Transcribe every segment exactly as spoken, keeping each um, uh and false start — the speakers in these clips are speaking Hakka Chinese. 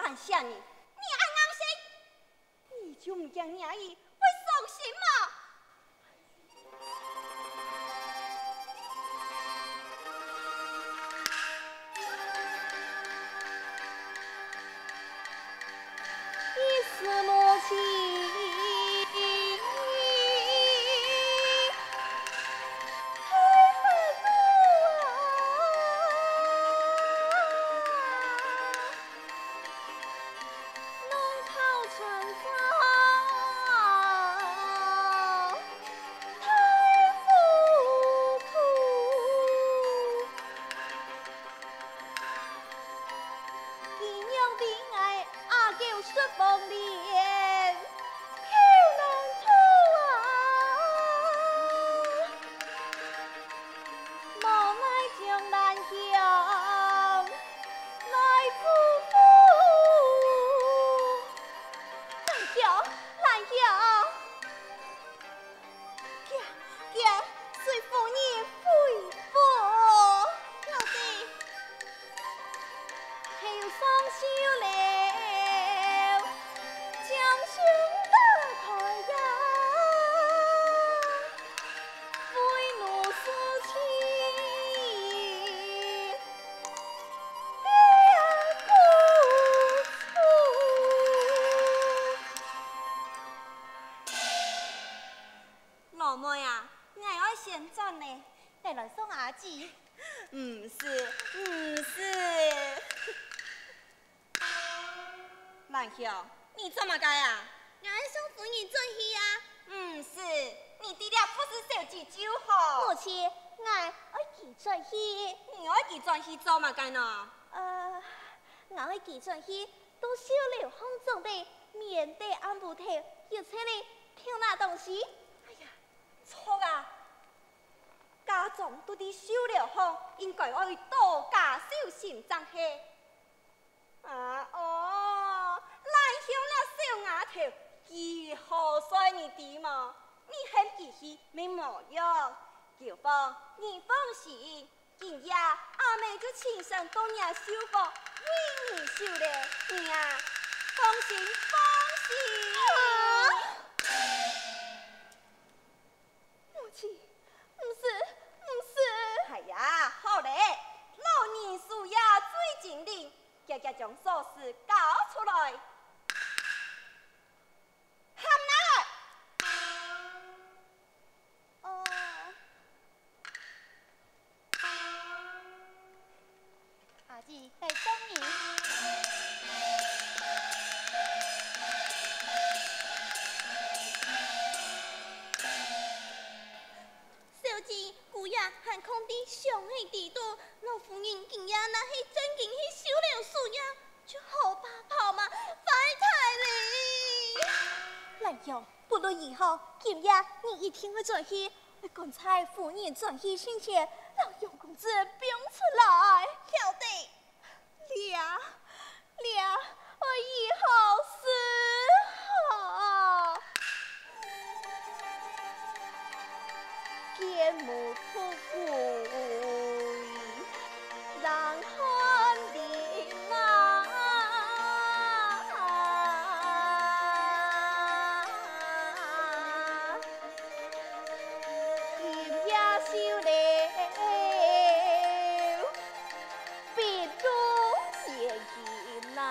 喊聲呢，你恁硬性，你就毋驚若姨會傷心無？ 佢仰為𠊎阿舅食黃連，口難吐啊！無奈將蘭香來祝福。蘭香，蘭香！ 遽，遽，隨夫人回府。曉得。後上繡了，將胸打開呀，為奴侍妻，别不出。 老妹啊，𠊎愛先轉了，得來送阿姊。毋使，毋使。蘭香，你做麼个啊？𠊎愛送夫人轉去啊。毋使，你在這服侍小姐就好。母親，𠊎愛佢轉去。你愛佢轉去做麼个呢？呃，𠊎愛佢轉去 到繡樓項做得，免得暗晡頭又在這偷拿東西。哎呀，著啊！嫁妝都在繡樓項，應該愛多加小心正係。啊哦，蘭香這小丫頭，幾好睡你知無？你喊佢去乜無用。舅父，你放心， 今夜阿姆就親身到若繡房為你繡了，你啊，放心，放心。啊！母親，毋使，毋使。哎呀，好了，老人手也最精靈，遽遽將鎖匙交出來。 喊拿來！哦。阿姊，該送你。小姐，姑爺還囥在箱仔底肚，老夫人今夜若係正經去繡樓數夜，就好把炮嘛，壞忒哩！蘭香，不論如何，今夜你一定愛轉去，愛趕在夫人轉去之前，摎楊公子放出來。曉得。 這，這愛如何是好？見無不歸，冷汗淋啊！ 今夜繡了，比路年輕啊！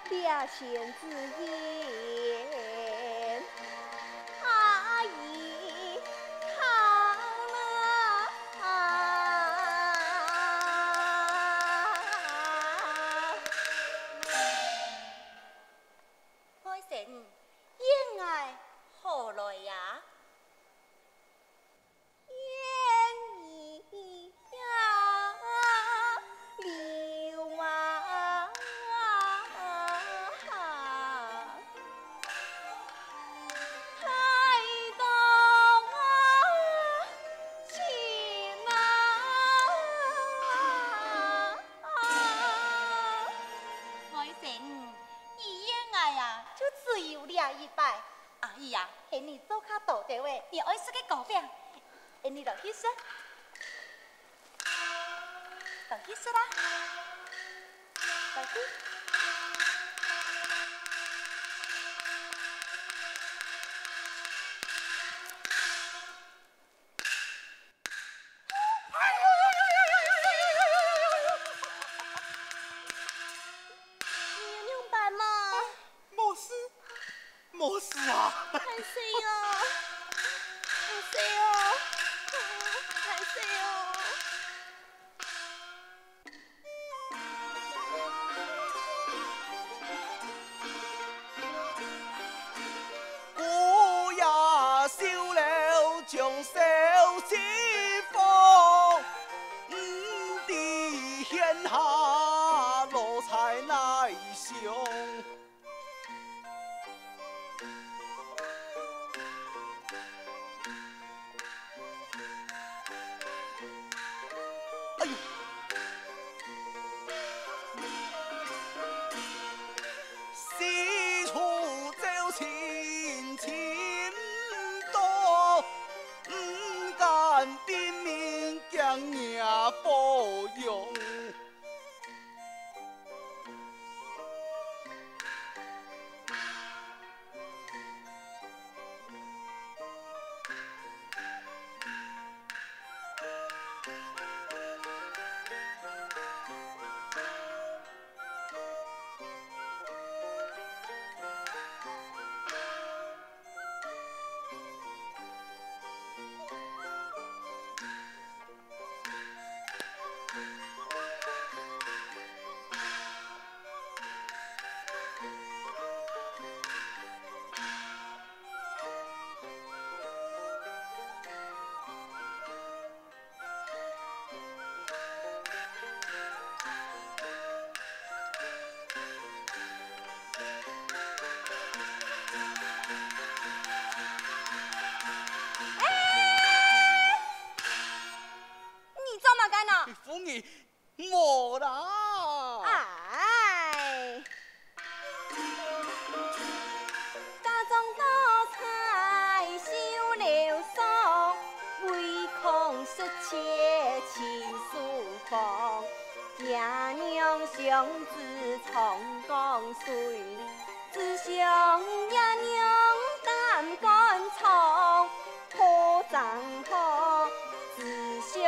這千字言，阿姨好了啊！係你做較多兜仔，你愛食个糕餅，𫣆俚來去食。來去食啦，來去。 你有仰般無？無事，無事啊。歹勢哦，歹勢哦，歹勢哦。 姑爺愁了將愁情放，毋知天下路在哪想。 哎喲！四處找尋尋到，毋敢辨明驚惹火用。 你做麼个呢？夫人， 無啦。哎。嫁妝多彩繡流蘇，唯恐失卻親書房。爹娘想知長江水， 只想爺娘擔竿唱，好正好，只想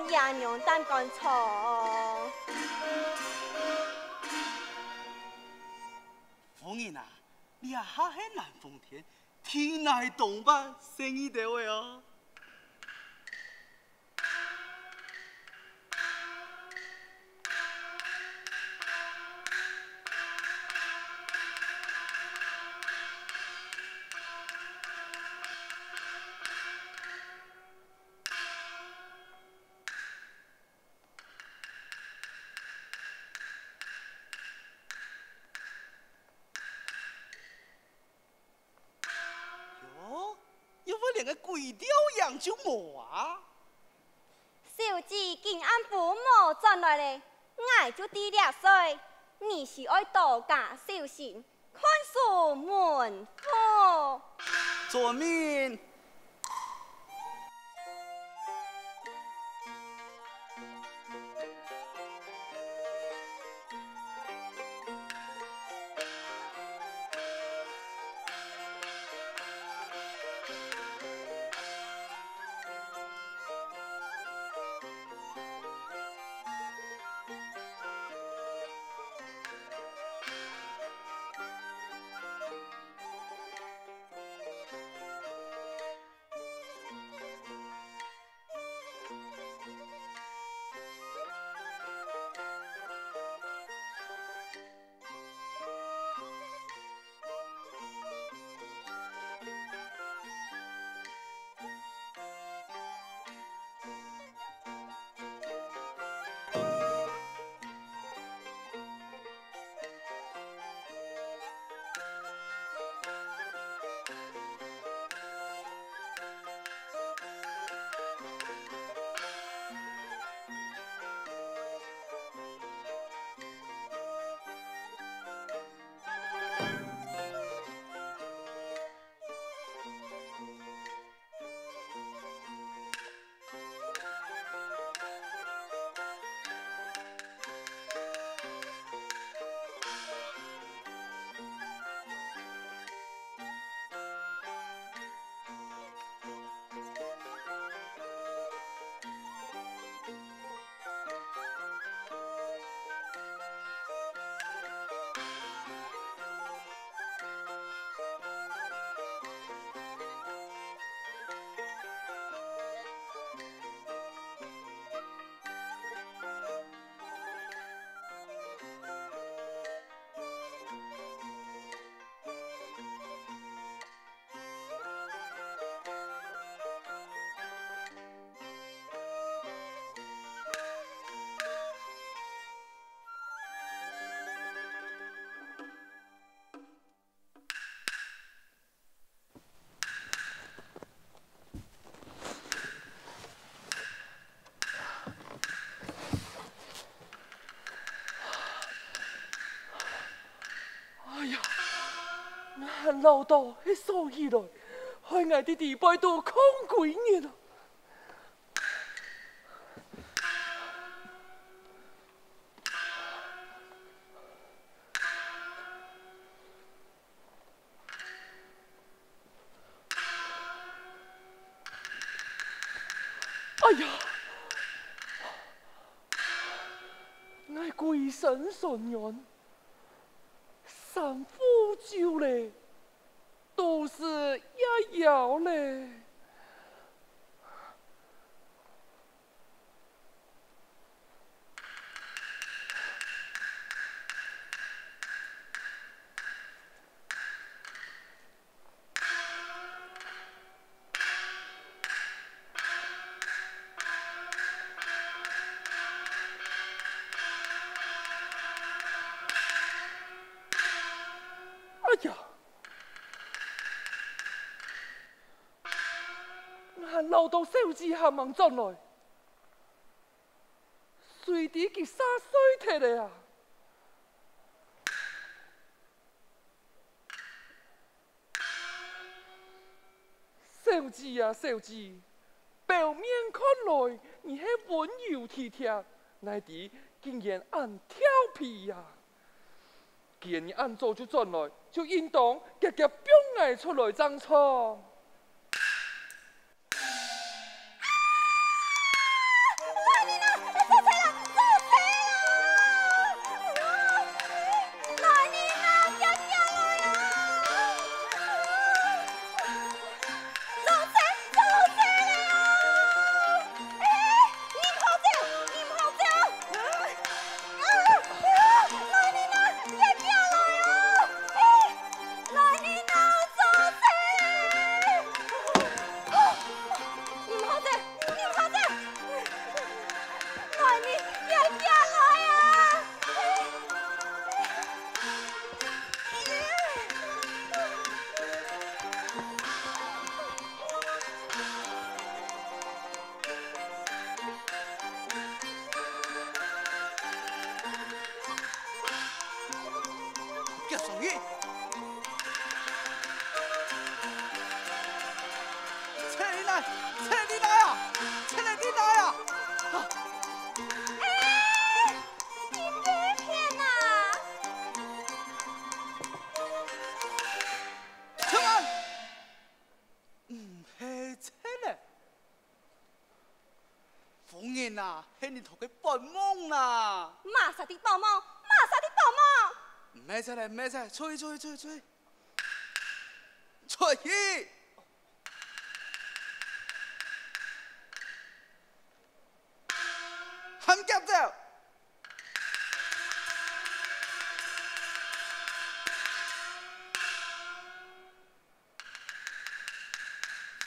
爺娘擔竿唱。夫人啊，這下係南風天，天來當晚，細義兜仔哦。喲，又會連个鬼吊影就無啊？小姐今暗晡無轉來咧，𠊎就知這衰，你係愛多加小心，看守門戶。遵命。恅到係臊起來，害𠊎在地背肚囥歸日啊！ 哎呀！𠊎歸身酸軟，衫褲皺咧，肚屎也枵咧。 哎呀！𠊎還恅到小姐還吂轉來，誰知佢煞睡忒咧啊！ 小姐啊，小姐，表面看來你係溫柔體貼，哪知竟然恁調皮呀！既然你恁早就轉來，就應當遽遽放𠊎出來正著。 來人啊，遽遽來啊！哎，來人啊，做事！你毋好走，你毋好走！來人，遽遽來啊！哎，哎。 結束去！切你奶，切你奶啊！切你奶啊！啊！哎，你欺騙啊！出來！ 毋係賊仔。夫人啊，係你討个本夢啦。麼儕在報夢？麼儕在報夢？毋係賊仔，毋係賊仔，出去，出去，出去，出去。出去！還遽走！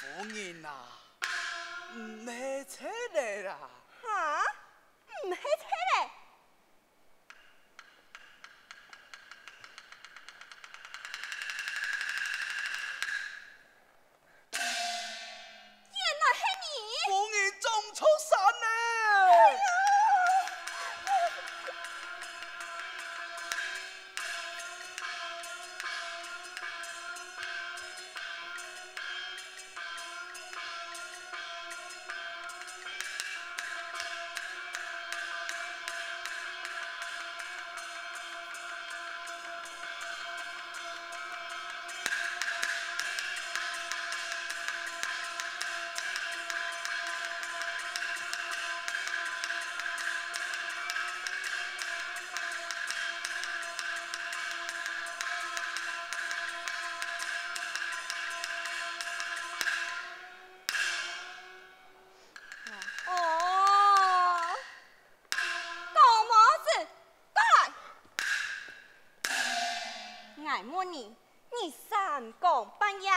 夫人啊，毋係賊仔啦。哈？毋係賊仔？原來係你！夫人中錯山了！哎呀！ 哦，高帽子，過來！𠊎問你，你三更半夜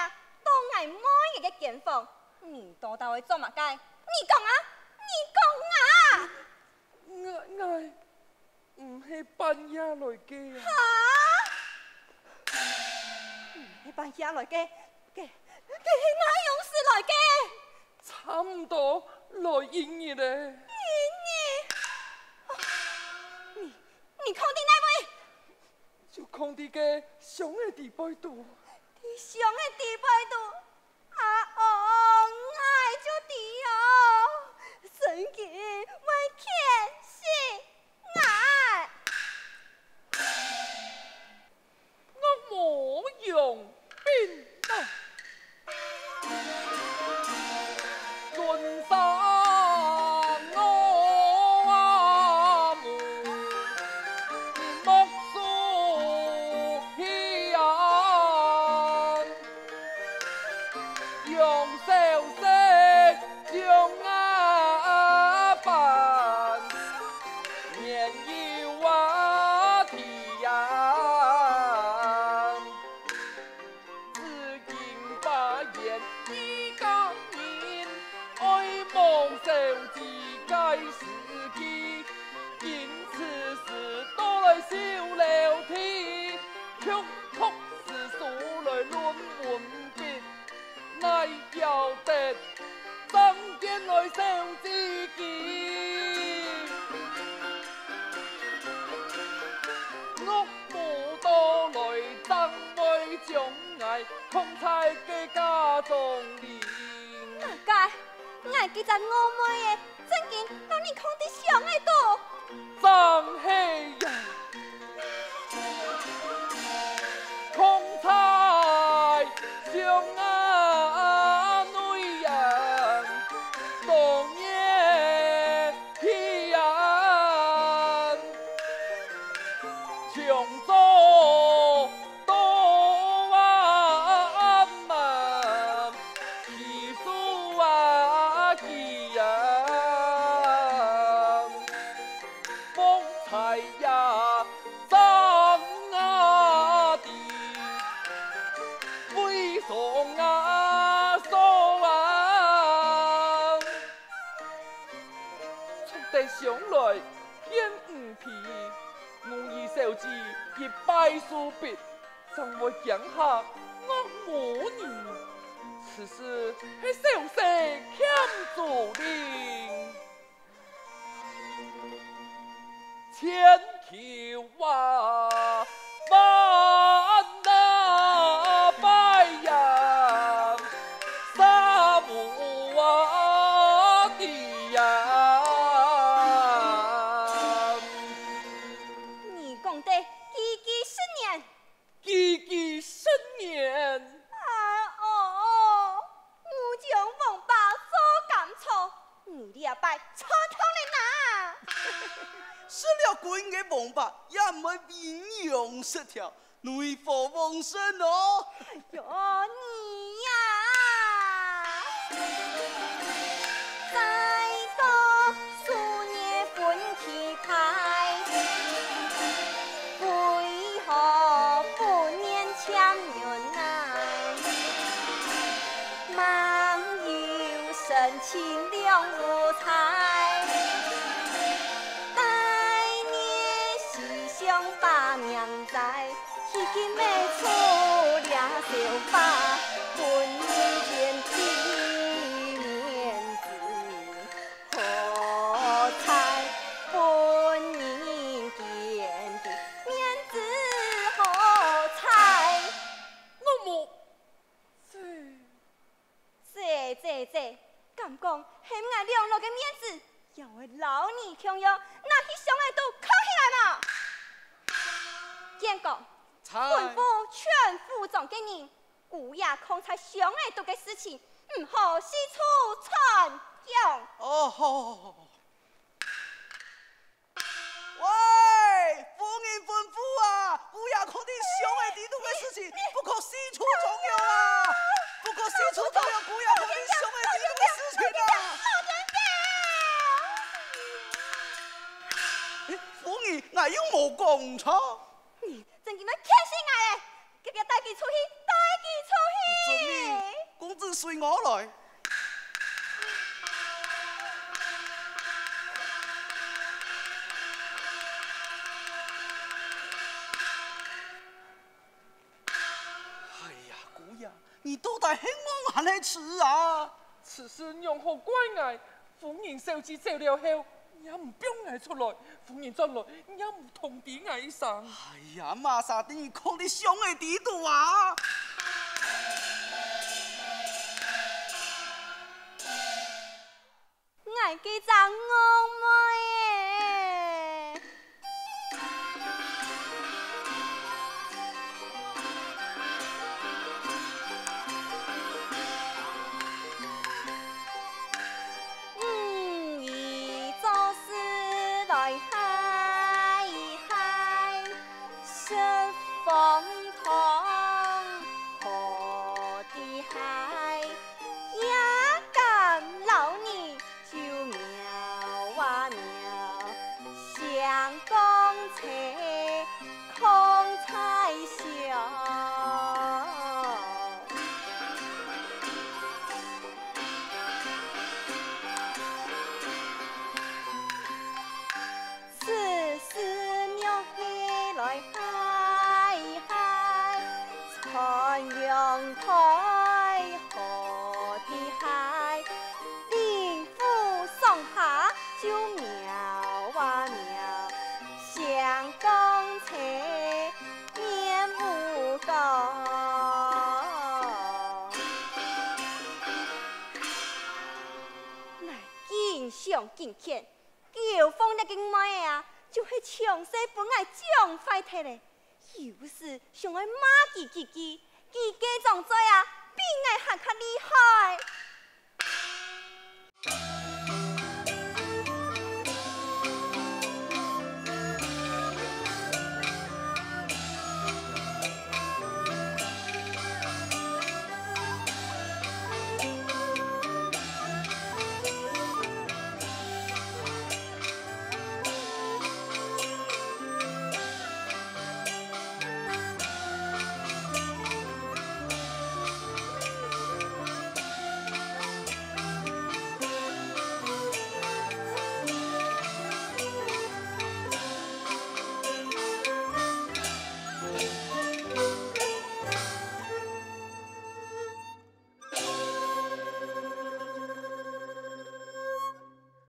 到𠊎妹仔个間房，你到底愛做麼个？你講啊！你講啊！𠊎，𠊎 毋係半夜來个啊。哈？毋係半夜來个，該，該係哪央時來个？差毋多來一日咧。一日？你，你囥在哪位？就囥在該箱仔裡背肚。想个地背肚，阿哦，𠊎就知哦，神經會牽死𠊎。惡魔楊冰啊！ 至今發現一家人，愛慕小姐个事蹟，因此事到來收留地，卻託事書來論文筆，乃要得正見來收自己。惡 無到來正會將𠊎囥在該家中哩。哪个？𠊎這隻戇妹仔，正經摎你囥在箱仔肚？正係呀，囥在箱仔內呀，當然 天，從早到暗啊，氣死啊佢啊！風吹呀，張啊地，為爽啊，爽啊！ 出得箱來見吾婢，吾二小姐一敗塗筆，正會驚嚇惡魔呢。此事係小生欠做令。千求啊，萬啊，拜呀， 三五啊的呀。你講得句句實言。句句實言。啊哦，我將王伯捉監坐，你這擺賺透了哪！食了官个王伯，也毋會為羊食條。 內火旺盛哦。哎喲，你呀！再過數月分期派，為何不念簽約來？ 萬有深情兩無猜，帶你西廂把名在，如今未出了小花，分你見的面子好猜，分人見的面子好猜。我無 姐，姐，姐，姐，敢講係𠊎兩老个面子，也會摎你共樣拿去箱仔肚囥起來無？見過，在。吩咐全府莊个人，姑爺囥在箱仔肚个事情，毋好四處傳揚。哦，好，好，好，好。 喂，夫人吩咐啊，姑爺囥在箱仔底肚个事情，不可四處傳揚啊，不可四處傳揚姑爺囥在箱仔底肚个事情啊。哎，夫人，𠊎又無講錯。你真經愛騙死𠊎咧！ 遽遽帶佢出去，帶佢出去！遵命，公子隨我來。哎呀，姑爺，你到底係戇還係痴啊？此事仰好怪𠊎？ 夫人小姐走了後，你也毋放𠊎出來；夫人轉來，你也毋通知𠊎一聲。哎呀，麼儕知你囥在箱仔底肚啊！ 𠊎該隻戇妹仔， 𠊎緊想緊譴，狗鳳這个妹仔啊，就係從細分𠊎縱壞忒咧。有時想愛罵佢幾句，佢个掌嘴啊，比𠊎還較厲害。